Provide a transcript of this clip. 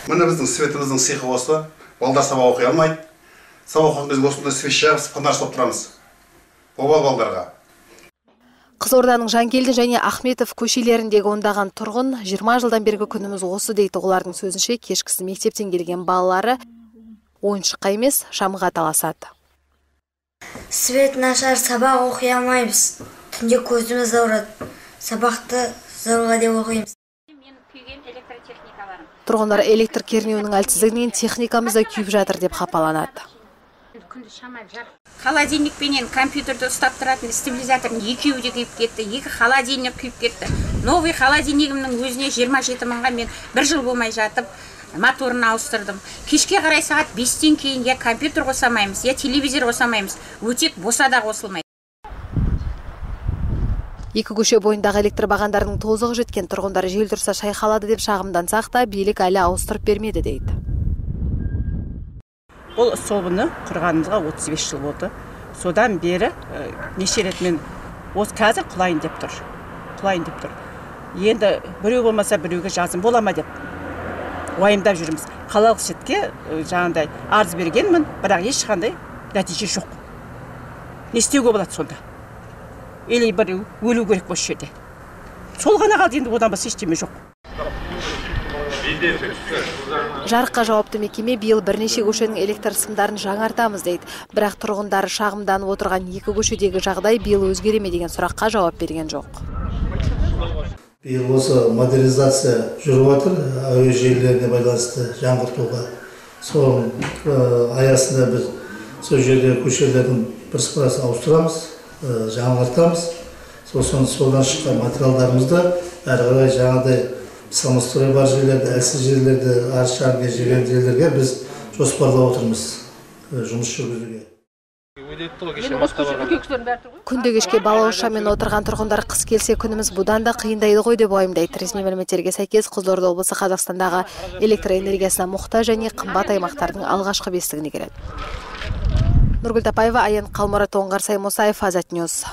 Міне біздің светіміздің сиқы осы. Балдар сабақ оқи алмайды. Сабақ оқыған кезде осындай свет жағып, фонарь ұстап тұрамыз. Обал балдарға. Қызылорданың Жангелді және Ахметов көшелеріндегі ондаған тұрғын 20 жылдан бергі күніміз осы дейді. Олардың сөзінше, кешкісін мектептен келген балалары ойыншыққа емес, шамға таласады. Свет нашар, сабақ оқи алмаймыз. Түнде көзіміз ауырады. Сабақты зорға деп оқимыз. Тұрғындар электр кернеуінің әлсіздігінен техникамыз да күйіп жатыр деп қапаланады. Холодильникпенен компьютерді ұстап тұратын стабилизатордың екеуі де күйіп кетті, екі холодильник күйіп кетті. Новый холодильнигімнің өзіне 27 мыңға мен бір жыл болмай жатып моторын ауыстырдым. Кешке қарай сағат 5-тен кейін я компьютер қосамаймыз, я телевизор қосамаймыз, өтек боса да қосылмайды. Екі көше бойындағы электр бағандарының тозығы жеткен тұрғындар жел тұрса шайқалады деп шағымдансақ та, билік әлі ауыстырып бермеді дейді. Бұл столбыны құрғанымызға 35 жыл болды. Содан бері неше рет мен осы қазір құлайын деп тұр. Құлайын деп тұр. Енді біреу болмаса біреуге жазым бола ма деп уайымдап жүрміз. Қалалық шетке жаңағыдай арыз бергенмін, бірақ ешқандай нәтиже жоқ. Не істеуге болады сонда? Или бір өлу керек осы жерде. Сол ғана қалды, енді одан басқа ештеме жоқ. Жарыққа жауапты мекеме биыл бірнеше көшенің электр сымдарын жаңартамыз дейді. Бірақ тұрғындары шағымданып отырған екі көшедегі жағдай биыл өзгере ме деген сұраққа жауап берген жоқ. Биыл осы модернизация жүріп жатыр, әуе желілеріне байланысты жаңғыртуға. Соның аясында біз сол жерде көшелердің бірсыпырасын ауыстырамыз, жаңғыртамыз. Сосын содан шыққан материалдарымызды әрі қарай жаңағыдай самострой бар жерлерді, әлсіз жерлерді, арыз шағым келген жерлерге біз жоспарлап отырмыз жұмыс жүргізуге. Күнде кешке балауызшамен отырған тұрғындар қыс келсе күніміз бұдан да қиындайды ғой деп уайымдайды. Ресми мәліметтерге сәйкес, Қызылорда облысы Қазақстандағы электр энергиясына мұқтаж және қымбат аймақтардың алғашқы бестігіне кіреді. Нұргүл Тапаева, Аян Қалмұрат, Оңғар Саймусаев, Азат Ньюс.